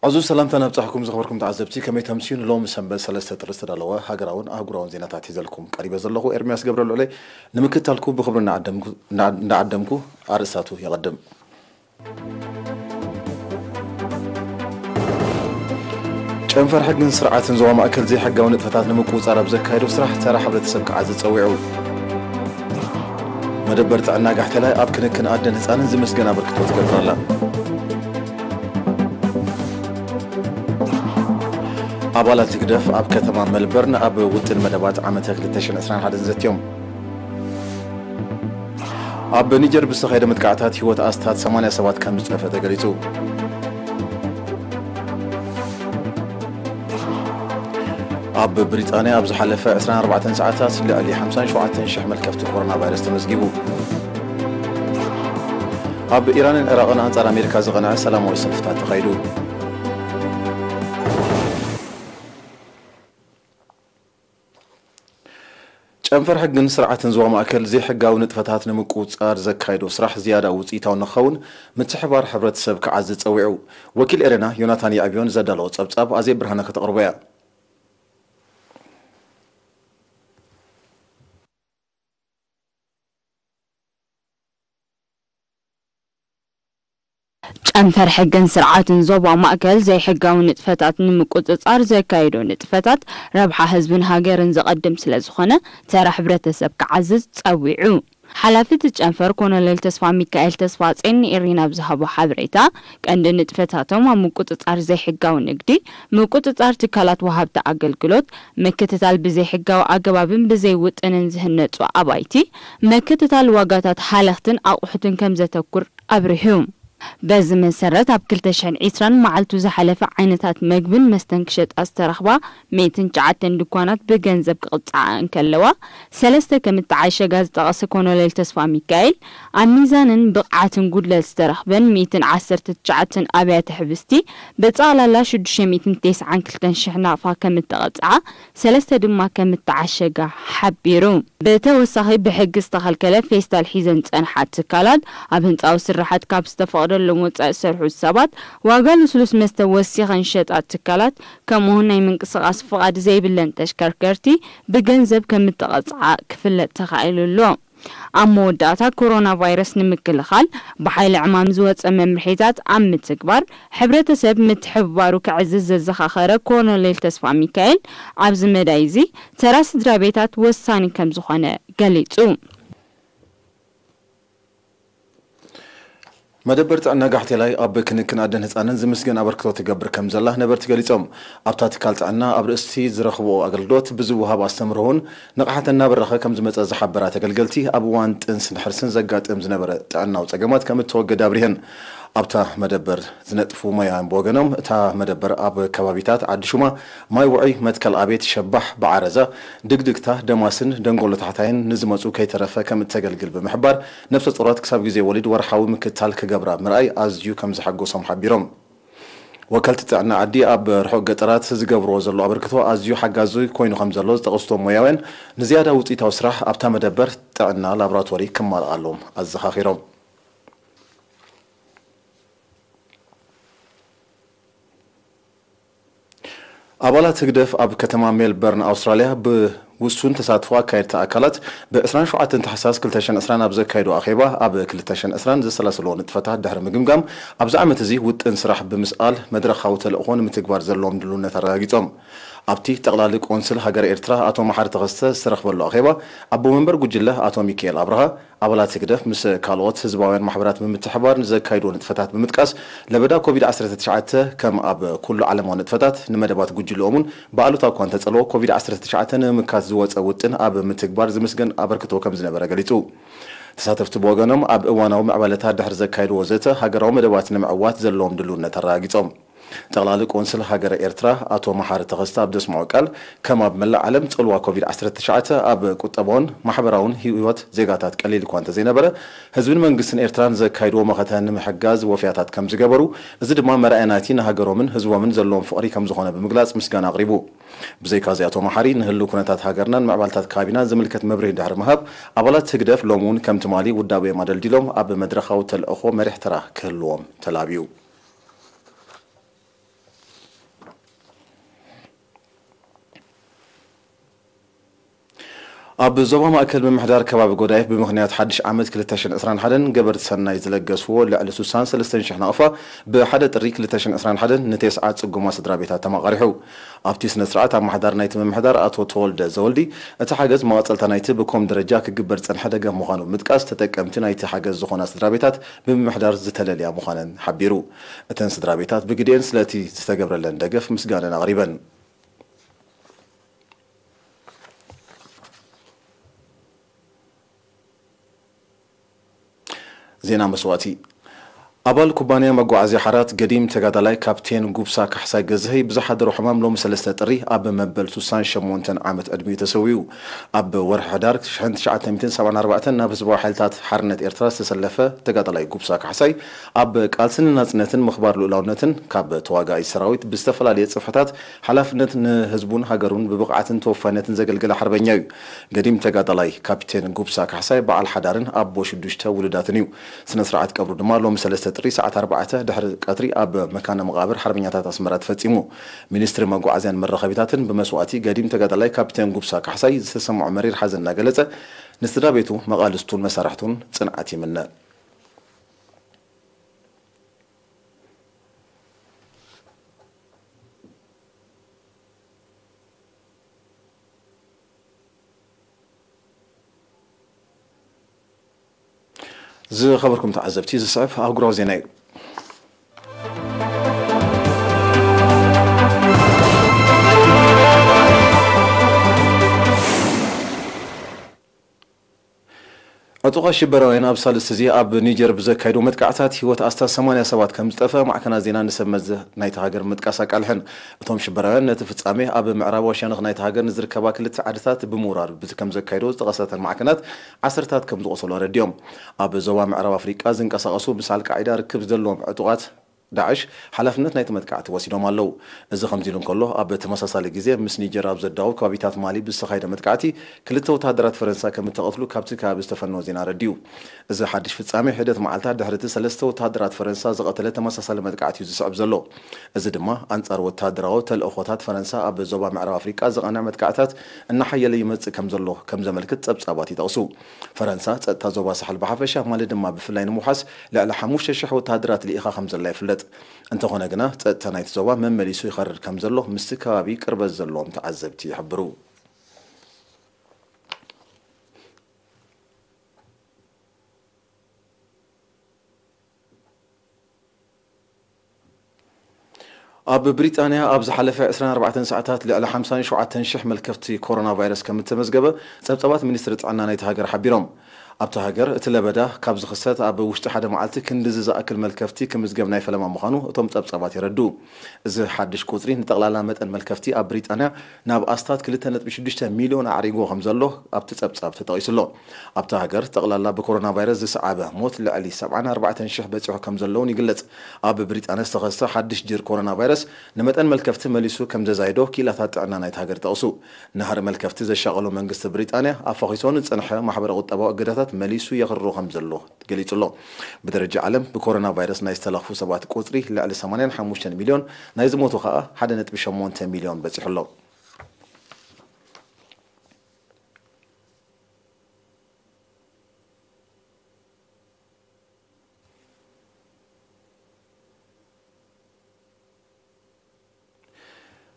ዕዙዝ ሰላምታ ነብጻሕኩም ዝኸበርኩም ተዓዘብቲ፣ ከመይ ተምስዩ? ንሎሚ ሰንበት ሰለስተ ጥሪ ዝተዳለወ ሃገራውን ኣህጉራውን ዜናታት ሒዘልኩም ቀሪበ ዘለኹ ኤርምያስ ገብረልዑለይ። ንምክትታልኩ ብኽብሪ እናዓደምኩ-፣ እናዓደምኩ ኣርእስታቱ የቐድም። ጨንፈር ሕግን ስርዓትን ዞባ ማእከል ዘይሕጋዊ ንጥፈታት ንምቁጽጻር ኣብ ዘካየዶ ስራሕ ተራ ሕብረተሰብ ክዓዝዝ ጸዊዑ። መደበር ጥዕና ጋሕቴላይ ኣብ ክንክን ኣደን ህጻንን ዝምስገን ኣበርክቶ ትገብር ኣላ። ኣባላት ህግደፍ ኣብ ከተማ መልበርን ኣብ ውጥን መደባት ዓመተ ክልተ ሽሕን ዕስራን ሓደን ዘትዮም። ኣብ ኒጀር ብዝተኻየደ መጥቃዕታት ህይወት ኣስታት ሰማንያ ሰባት ከም ዝጸፈ ተገሊጹ። ኣብ ብሪጣንያ ኣብ ዝሓለፈ ዕስራን ኣርባዕተን ሰዓታት ልዕሊ ሓምሳን ሸውዓተን ሽሕ መልከፍቲ ኮሮና ቫይረስ ተመዝጊቡ። ኣብ ኢራንን ዒራቕን ኣንጻር ኣሜሪካ ዝቐንዐ ሰላማዊ ሰልፍታት ተኻይዱ። ጨንፈር ሕግን ስርዓትን ዞባ ማእከል ዘይሕጋዊ ንጥፈታት ንምቁጽጻር ዘካየዶ ስራሕ ዝያዳ ውጽኢታዊ ንክኸውን ምትሕባር ሕብረተሰብ ክዓዝዝ ጸዊዑ። ወኪል ኤረና ዮናታን የዕብዮን ዘዳለዎ ጸብጻብ ኣዜብ ብርሃነ ከተቕርቦ እያ። ጨንፈር ሕግን ስርዓትን ዞባ ማእከል ዘይሕጋዊ ንጥፈታት ንምቁጽጻር ዘካየዶ ንጥፈታት ረብሓ ህዝብን ሃገርን ዘቐድም ስለ ዝኾነ ተራ ሕብረተሰብ ክዓዝዝ ጸዊዑ። ሓላፊ እቲ ጨንፈር ኮሎኔል ተስፋ ሚካኤል ተስፋጼን ንኤሪና ኣብ ዝሃቦ ሓበሬታ፣ ቀንዲ ንጥፈታቶም ኣብ ምቁጽጻር ዘይሕጋዊ ንግዲ፣ ምቁጽጻር ትካላት ወሃብቲ ኣገልግሎት፣ ምክትታል ብዘይሕጋዊ ኣገባብን ብዘይውጥንን ዝህነጹ ኣባይቲ፣ ምክትታል ዋጋታት ሃለኽትን ኣቑሑትን ከም ዘተኩር ኣብሪሁ። በዚ መሰረት ኣብ ክልተ ሽሕን ዕስራን መዓልቱ ዝሓለፈ ዓይነታት መግብን መስተን ክሸጣ ዝተረኽባ ሚእትን ትሽዓተን ድኳናት ብገንዘብ ክቕጽዓ እንከለዋ፣ ሰለስተ ከም እተዓሸጋ ዝጠቐሰ ኮሎኔል ተስፋ ሚካኤል፣ ኣብ ሚዛንን ብቕዓትን ጉድለት ዝተረኽበን ሚእትን ዓሰርተ ትሽዓተን ኣብያተ ሕብስቲ ብጠቕላላ ሽዱሽተ ሚእትን ተስዓን ክልተን ሽሕ ናቕፋ ከም እተቐጽዓ፣ ሰለስተ ድማ ከም እተዓሸጋ ሓቢሩ። ብተወሳኺ ብሕጊ ዝተኸልከለ ፌስታል ሒዘን ዝጸንሓ ትካላት፣ ኣብ ህንጻዊ ስራሓት ካብ ዝተፈቕደሎም ወጻኢ ዝሰርሑ ሰባት፣ ዋጋ ልስሉስ መስተ ወሲኸን ዝሸጣ ትካላት፣ ከምኡውን ናይ ምንቅስቓስ ፍቓድ ዘይብለን ተሽከርከርቲ ብገንዘብ ከም እተቐጽዓ ክፍለጥ ተኻኢሉ ኣሎ። ኣብ መወዳእታ፣ ኮሮና ቫይረስ ንምክልኻል ብሓይሊ ዕማም ዝወጸ መምርሒታት ኣብ ምትግባር ሕብረተሰብ ምትሕብባሩ ከዕዝዝ ዘዘኻኸረ ኮሎኔል ተስፋ ሚካኤል፣ ኣብዚ መዳይ እዚ ተራ ስድራ ቤታት ወሳኒ ከም ዝኾነ ገሊጹ። መደበር ጥዕና ጋሕቴላይ ኣብ ክንክን ኣደን ህጻንን ዝምስገን ኣበርክቶ ትገብር ከም ዘላ ነበርቲ ገሊጾም። ኣብታ ትካል ጥዕና ኣብ ርእሲ ዝረኽብኦ ኣገልግሎት ብዝወሃብ ኣስተምህሮ እውን ንቕሓት እናበረኸ ከም ዝመጸ ዝሓበራ ተገልገልቲ፣ ኣብ እዋን ጥንስን ሕርስን ዘጋጥም ዝነበረ ጥዕናዊ ጸገማት ከም እተወገደ ኣብሪሀን። ኣብታ መደበር ዝነጥፉ ሞያውያን ብወገኖም፣ እታ መደበር ኣብ ከባቢታት ዓዲ ሹማ፣ ማይ ውዑይ፣ መትከል ኣቤት፣ ሸባሕ፣ ብዓረዛ፣ ድግድግታ፣ ደማስን ደንጎሎ ታሕታይን ንዝመጹ ከይተረፈ ከም እተገልግል ብምሕባር፣ ነፍሰ ጡራት ክሳብ ግዜ ወሊድ ወርሓዊ ምክትታል ክገብራ ምርኣይ ኣዝዩ ከም ዘሐጎሶም ሓቢሮም። ወከልቲ ጥዕና ዓዲ ኣብ ርሑቕ ገጠራት ዝገብርዎ ዘሎ ኣበርክቶ ኣዝዩ ሓጋዚ ኮይኑ ከም ዘሎ ዝጠቐሱ እቶም ሞያውያን፣ ንዝያዳ ውጽኢታዊ ስራሕ ኣብታ መደበር ጥዕና ላቦራቶሪ ክማልኣሎም ኣዘኻኺሮም። ኣባላት ህግደፍ ኣብ ከተማ ሜልበርን ኣውስትራልያ ብውሱን ተሳትፎ ኣካየድቲ ኣካላት ብ ዕስራን ሸውዓተን ታሕሳስ ክልተ ሽሕን ዕስራን ኣብ ዘካየዶ ኣኼባ፣ ኣብ ክልተ ሽሕን ዕስራን ዘሰላሰልዎ ንጥፈታት ድሕሪ ምግምጋም፣ ኣብዚ ዓመት እዚ ውጥን ስራሕ ብምስኣል መድረኻዊ ተልእኾ ንምትግባር ዘለዎም ድልውነት ኣረጋጊጾም። ኣብቲ ጠቕላሊ ቆንስል ሃገረ ኤርትራ ኣቶ መሓሪ ተኸስተ ዝተረኽበሉ ኣኼባ፣ ኣቦ መንበር ጉጅለ ኣቶ ሚካኤል ኣብርሃ፣ ኣባላት ህግደፍ ምስ ካልኦት ህዝባውያን ማሕበራት ብምትሕብባር ንዘካይድዎ ንጥፈታት ብምጥቃስ፣ ለበዳ ኮቪድ ዓሰርተ ትሽዓተ ከም ኣብ ኩሉ ዓለማዊ ንጥፈታት ንመደባት ጉጅለኦም እውን ብኣሉታ እኳ እንተጸልዎ፣ ኮቪድ ዓሰርተ ትሽዓተ ንምምካት ዝወጸ ውጥን ኣብ ምትግባር ዝምስገን ኣበርክቶ ከም ዝነበረ ገሊጹ። ተሳተፍቲ ብወገኖም፣ ኣብ እዋናዊ ምዕባለታት ድሕሪ ዘካየድዎ ዘተ፣ ሃገራዊ መደባት ንምዕዋት ዘለዎም ድልውነት ኣረጋጊጾም። ጠቕላሊ ቆንስል ሃገረ ኤርትራ ኣቶ መሓሪ ተኸስተ ኣብ ዘስምዖ ቃል፣ ከም ኣብ መላእ ዓለም ጽልዋ ኮቪድ ዓሰርተ ትሽዓተ ኣብ ቁጠባውን ማሕበራውን ህይወት ዜጋታት ቀሊል እኳ እንተዘይነበረ፣ ህዝብን መንግስትን ኤርትራ ንዘካይድዎ መኸተ ንምሕጋዝ ወፍያታት ከም ዝገበሩ፣ እዚ ድማ መርኣያ ናይቲ ንሃገሮምን ህዝቦምን ዘለዎም ፍቕሪ ከም ዝኾነ ብምግላጽ ምስጋና ኣቕሪቡ። ብዘይካዚ ኣቶ መሓሪ፣ ንህልው ኩነታት ሃገርናን ምዕባለታት ከባቢናን ዝምልከት መብርሂ ድሕሪ ምሃብ፣ ኣባላት ህግደፍ ሎሚ እውን ከም ትማሊ ውዳበኦም ኣደልዲሎም ኣብ መድረኻዊ ተልእኾ መሪሕ ተራ ክህልዎም ተላብዩ። ኣብ ዞባ ማእከል ምምሕዳር ከባቢ ጎዳይፍ ብምኽንያት ሓድሽ ዓመት ክልተ ሽሕን ዕስራን ሓደን ገበርቲ ሰናይ ዝለገስዎ ልዕሊ ስሳን ሰለስተን ሽሕ ናቕፋ ብሓደ ጥሪ ክልተ ሽሕን ዕስራን ሓደን ንቴስዓ ጽጉማ ስድራ ቤታት ተማቓሪሑ። ኣብቲ ስነ ስርዓት ኣመሓዳሪ ናይቲ ምምሕዳር ኣቶ ተወልደ ዘወልዲ፣ እቲ ሓገዝ መቐጸልታ ናይቲ ብኮም ደረጃ ክግበር ዝጸንሐ ደገፍ ምዃኑ ብምጥቃስ፣ ተጠቀምቲ ናይቲ ሓገዝ ዝኾና ስድራ ቤታት ብምምሕዳር ዝተለልያ ምዃነን ሓቢሩ። እተን ስድራ ቤታት ብግዲኤን ስለቲ ዝተገብረለን ደገፍ ምስጋነን ኣቕሪበን። ዜና መስዋእቲ። ኣባል ኩባንያ መጓዓዝያ ሓራት ገዲም ተጋዳላይ ካፕቴን ጉብሳ ካሕሳይ ገዝሀይ ብዝሓደሮ ሕማም ሎሚ ሰለስተ ጥሪ ኣብ መበል ስሳን ሸሞንተን ዓመት ዕድሚኡ ተሰዊኡ። ኣብ ወርሒ ሕዳር ሽሕን ትሽዓተ ሚእትን ሰብዓን ኣርባዕተን ናብ ህዝባዊ ሓይልታት ሓርነት ኤርትራ ዝተሰለፈ ተጋዳላይ ጉብሳ ካሕሳይ፣ ኣብ ቃልስን ናጽነትን ምኽባር ልኡላውነትን ካብ ተዋጋኢ ሰራዊት ብዝተፈላለየ ጽፍሕታት ሓላፍነት ንህዝቡን ሃገሩን ብብቕዓትን ተወፋይነትን ዘገልገለ ሓርበኛ እዩ። ገዲም ተጋዳላይ ካፒቴን ጉብሳ ካሕሳይ በዓል ሓዳርን ኣቦ ሽዱሽተ ውሉዳትን እዩ። ስነ ስርዓት ቀብሩ ድማ ሎሚ ሰለስተ ጥሪ ሰዓት ኣርባዕተ ድሕሪ ቀትሪ ኣብ መካነ መቓብር ሓርበኛታት ኣስመራ ተፈጺሙ። ሚኒስትሪ መጓዓዝያን መራኸቢታትን ብመስዋእቲ ገዲም ተጋዳላይ ካፒቴን ጉብሳ ካሕሳይ ዝተሰምዖ መሪር ሓዘን እናገለጸ፣ ንስድራ ቤቱ፣ መቓልስቱን መሳርሕቱን ጽንዓት ይምነ። ዝኸበርኩም ተዓዘብቲ፣ ዝስዕብ ኣህጉራዊ ዜና እዩ። ዕጡቓት ሽበራውያን ኣብ ሳልስቲ እዚ ኣብ ኒጀር ብዘካየድዎ መጥቃዕታት ህይወት ኣስታት ሰማንያ ሰባት ከም ዝጠፍአ ማዕከናት ዜና ንሰብ መዚ ናይቲ ሃገር ምጥቃስ ኣቃልሐን። እቶም ሽበራውያን ነቲ ፍጻሜ ኣብ ምዕራባዊ ሸነኽ ናይቲ ሃገር ንዝርከባ ክልተ ዓድታት ብምውራር ብቲ ከም ዘካየድዎ ዝጠቐሰተን ማዕከናት፣ ዓሰርታት ከም ዝቖሰሉ ኣረዲኦም። ኣብ ዞባ ምዕራብ ኣፍሪቃ ዝንቀሳቐሱ ምስ ኣልቃዒዳ ርክብ ዘለዎም ዕጡቓት ዳዕሽ ሓላፍነት ናይቲ መጥቃዕቲ ወሲዶም ኣለዉ። እዚ ከምዚ ኢሉ እንከሎ፣ ኣብ ተመሳሳሊ ግዜ ምስ ኒጀር ኣብ ዘዳውብ ከባቢታት ማሊ ብዝተኻየደ መጥቃዕቲ ክልተ ወተሃደራት ፈረንሳ ከም እተቐትሉ ካብቲ ከባቢ ዝተፈነወ ዜና ኣረዲኡ። እዚ ሓድሽ ፍጻሜ ሒደት መዓልታት ድሕሪ እቲ ሰለስተ ወተሃደራት ፈረንሳ ዝቐተለ ተመሳሳሊ መጥቃዕቲ እዩ ዝስዕብ ዘሎ። እዚ ድማ ኣንጻር ወተሃደራዊ ተልእኾታት ፈረንሳ ኣብ ዞባ ምዕራብ ኣፍሪቃ ዝቐንዐ መጥቃዕታት እናሓየለ ይመጽእ ከም ዘሎ ከም ዘመልክት ጸብጻባት ይጠቕሱ። ፈረንሳ ጸጥታ ዞባ ሳሕል ብሓፈሻ፣ ማለት ድማ ብፍላይ ንምውሓስ ልዕሊ ሓሙሽተ ሽሕ ወተሃደራት ልኢኻ ከም ዘላ ይፍለጥ። እንተኾነ ግና፣ ጸጥታ ናይቲ ዞባ መመሊሱ ይኸርር ከም ዘሎ ምስቲ ከባቢ ቅርበት ዘለዎም ተዓዘብቲ ይሕብሩ። ኣብ ብሪጣንያ ኣብ ዝሓለፈ ዕስራን ኣርባዕተን ሰዓታት ልዕሊ ሓምሳን ሸውዓተን ሽሕ መልከፍቲ ኮሮና ቫይረስ ከም እተመዝገበ ጸብጻባት ሚኒስትሪ ጥዕና ናይቲ ሃገር ሓቢሮም። ኣብታ ሃገር እቲ ለበዳ ካብ ዝኽሰት ኣብ ውሽጢ ሓደ መዓልቲ ክንድዚ ዝኣክል መልከፍቲ ክምዝገብ ናይ ፈለማ ምዃኑ እቶም ጸብጻባት የረድኡ። እዚ ሓድሽ ቁጽሪ ንጠቕላላ መጠን መልከፍቲ ኣብ ብሪጣንያ ናብ ኣስታት ክልተ ነጥቢ ሽዱሽተ ሚልዮን ኣዕሪግዎ ከም ዘሎ ኣብቲ ጸብጻብ ተጠቒሱ ኣሎ። ኣብታ ሃገር ጠቕላላ ብኮሮና ቫይረስ ዝሰዓበ ሞት ልዕሊ ሰብዓን ኣርባዕተን ሽሕ በጺሑ ከም ዘለውን ይግለጽ። ኣብ ብሪጣንያ ዝተኸስተ ሓድሽ ጅር ኮሮና ቫይረስ ንመጠን መልከፍቲ መሊሱ ከም ዘዛይዶ ክኢላታት ጥዕና ናይቲ ሃገር ይጠቕሱ። ናህሪ መልከፍቲ ዘሻቐሎ መንግስቲ ብሪጣንያ ኣፋኺሶ ንጸንሐ ማሕበረ ቁጠባዊ እገዳታት መሊሱ የኽርሮ ከም ዘሎ ገሊጹ ኣሎ። ብደረጃ ዓለም ብኮሮና ቫይረስ ናይ ዝተለኽፉ ሰባት ቁጽሪ ልዕሊ ሰማንያን ሓሙሽተን ሚልዮን፣ ናይ ዝሞቱ ከኣ ሓደ ነጥቢ ሸሞንተ ሚልዮን በጺሑ ኣሎ።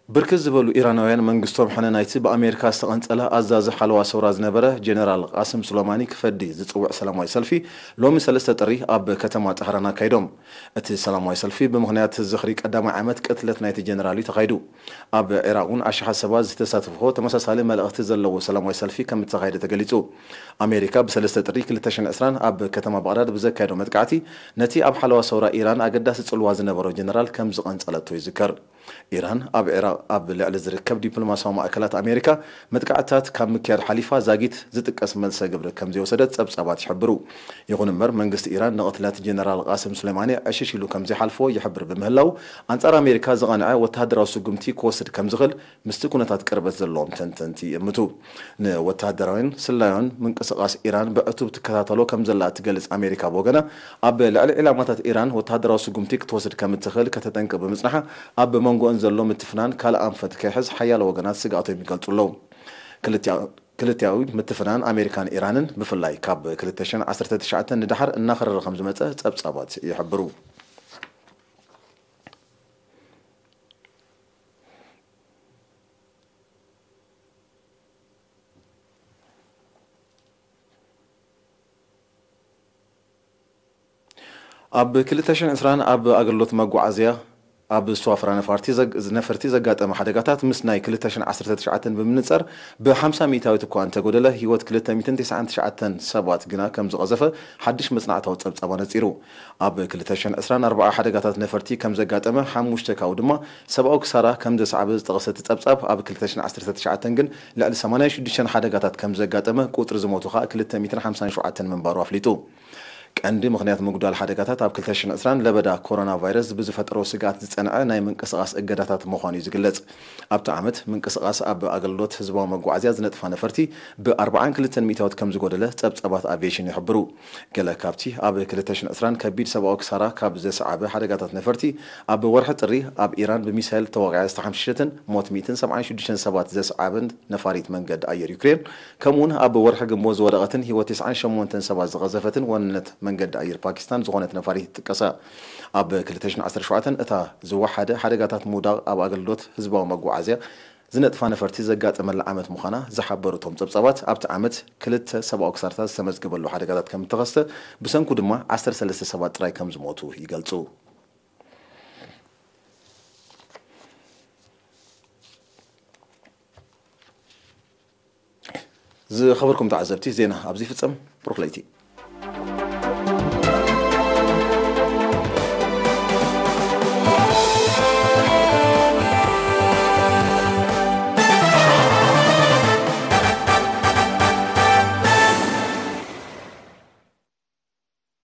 ብርክት ዝበሉ ኢራናውያን መንግስቶም ሕነ ናይቲ ብኣሜሪካ ዝተቐንጸለ ኣዛዚ ሓለዋ ሰውራ ዝነበረ ጀነራል ቃስም ሱለማኒ ክፈዲ ዝጽውዕ ሰላማዊ ሰልፊ ሎሚ ሰለስተ ጥሪ ኣብ ከተማ ጠህራን ኣካይዶም። እቲ ሰላማዊ ሰልፊ ብምኽንያት ዝኽሪ ቀዳማይ ዓመት ቅትለት ናይቲ ጀነራል እዩ ተኻይዱ። ኣብ ዒራቕ እውን ኣሽሓት ሰባት ዝተሳተፍዎ ተመሳሳሊ መልእኽቲ ዘለዎ ሰላማዊ ሰልፊ ከም እተኻየደ ተገሊጹ። ኣሜሪካ ብሰለስተ ጥሪ ክልተ ሽሕን ዕስራን ኣብ ከተማ ባቕዳድ ብዘካየዶ መጥቃዕቲ ነቲ ኣብ ሓለዋ ሰውራ ኢራን ኣገዳሲ ጽልዋ ዝነበሮ ጀነራል ከም ዝቐንጸለቶ ይዝከር። ኢራን ኣብ ዒራቕ ኣብ ልዕሊ ዝርከብ ዲፕሎማስያዊ ማእከላት ኣሜሪካ መጥቃዕትታት ካብ ምክያድ ሓሊፋ ዛጊት ዝጥቀስ መልሰ ግብሪ ከም ዘይወሰደት ጸብጻባት ይሕብሩ። ይኹን እምበር መንግስቲ ኢራን ንቕትለት ጀነራል ቃስም ሱሌማኒ ዕሽሽ ኢሉ ከም ዘይሓልፎ ይሕብር ብምህላው ኣንጻር ኣሜሪካ ዝቐንዐ ወተሃደራዊ ስጉምቲ ክወስድ ከም ዝኽእል ምስቲ ኩነታት ቅርበት ዘለዎም ተንተንቲ ይእምቱ። ንወተሃደራዊን ስላያውን ምንቅስቓስ ኢራን ብዕቱብ ትከታተሎ ከም ዘላ እትገልጽ ኣሜሪካ ብወገና ኣብ ልዕሊ ዒላማታት ኢራን ወተሃደራዊ ስጉምቲ ክትወስድ ከም እትኽእል ከተጠንቅቕ ብምጽናሓ ኣብ መንጎኦን ዘሎ ምትፍናን ካልእ ኣንፈት ከይሕዝ ሓያሎ ወገናት ስግኣቶም ይገልጹ ኣለዉ። ክልቲኣ ክልቲኣዊ ምትፍናን ኣሜሪካን ኢራንን ብፍላይ ካብ ክልተ ሽሕን ዓሰርተ ትሽዓተን ንደሓር እናኸረረ ከም ዝመጸ ጸብጻባት ይሕብሩ። ኣብ ክልተ ሽሕን ዕስራን ኣብ ኣገልግሎት መጓዓዝያ ኣብ ዝተዋፈራ ነፋርቲ ዘግ-፣ ነፈርቲ ዘጋጠመ ሓደጋታት ምስ ናይ ክልተ ሽሕን ዓሰርተ ትሽዓተን ብምንጻር ብ50% እኳ እንተጎደለ፣ ህይወት ክልተ ሚእትን ተስዓን ትሽዓተን ሰባት ግና ከም ዝቐዘፈ ሓድሽ መጽናዕታዊ ጸብጻብ ኣነጺሩ። ኣብ ክልተ ሽሕን ዕስራን ኣርባዓ ሓደጋታት ነፈርቲ ከም ዘጋጠመ፣ ሓሙሽተ ካብኡ ድማ ሰብኣዊ ክሳራ ከም ዘስዓበ ዝጠቐሰ እቲ ጸብጻብ፣ ኣብ ክልተ ሽሕን ዓሰርተ ትሽዓተን ግን ልዕሊ ሰማንያን ሽዱሽተን ሓደጋታት ከም ዘጋጠመ፣ ቁጽሪ ዝሞቱ ከኣ ክልተ ሚእትን ሓምሳን ሸውዓተን ምንባሩ ኣፍሊጡ። ቀንዲ ምኽንያት ምጉዳል ሓደጋታት ኣብ ክልተ ሽሕን ዕስራን ለበዳ ኮሮና ቫይረስ ብዝፈጠሮ ስግኣት ዝጸንዐ ናይ ምንቅስቓስ እገዳታት ምዃኑ እዩ ዝግለጽ። ኣብቲ ዓመት ምንቅስቓስ ኣብ ኣገልግሎት ህዝባዊ መጓዓዝያ ዝነጥፋ ነፈርቲ ብ ኣርባዓን ክልተን ሚእታዎት ከም ዝጎደለ ጸብጻባት ኣቪዬሽን ይሕብሩ። ገለ ካብቲ ኣብ ክልተ ሽሕን ዕስራን ከቢድ ሰብኣዊ ክሳራ ካብ ዘስዓበ ሓደጋታት ነፈርቲ፣ ኣብ ወርሒ ጥሪ ኣብ ኢራን ብሚሳይል ተወቒዓ ዝተሓምሸሸትን ሞት ሚእትን ሰብዓን ሽዱሽተን ሰባት ዘስዓበን ነፋሪት መንገዲ ኣየር ዩክሬን፣ ከምኡውን ኣብ ወርሒ ግንቦት ዝወደቐትን ህይወት ተስዓን ሸሞንተን ሰባት ዝቐዘፈትን ዋንነት መንገዲ ኣየር ፓኪስታን ዝኾነት ነፋሪት ይጥቀሳ። ኣብ ክልተ ሽሕን ዓሰርተ ሸውዓተን እታ ዝወሓደ ሓደጋታት ምውዳቕ ኣብ ኣገልግሎት ህዝባዊ መጓዓዝያ ዝነጥፋ ነፈርቲ ዘጋጠመላ ዓመት ምዃና ዝሓበሩ እቶም ጸብጻባት፣ ኣብቲ ዓመት ክልተ ሰብኣዊ ክሳርታት ዝተመዝገበሉ ሓደጋታት ከም እተኸስተ፣ ብሰንኩ ድማ ዓሰርተ ሰለስተ ሰባት ጥራይ ከም ዝሞቱ ይገልጹ። ዝኸበርኩም ተዓዘብቲ፣ ዜና ኣብዚ ይፍጸም። ብሩኽ ለይቲ።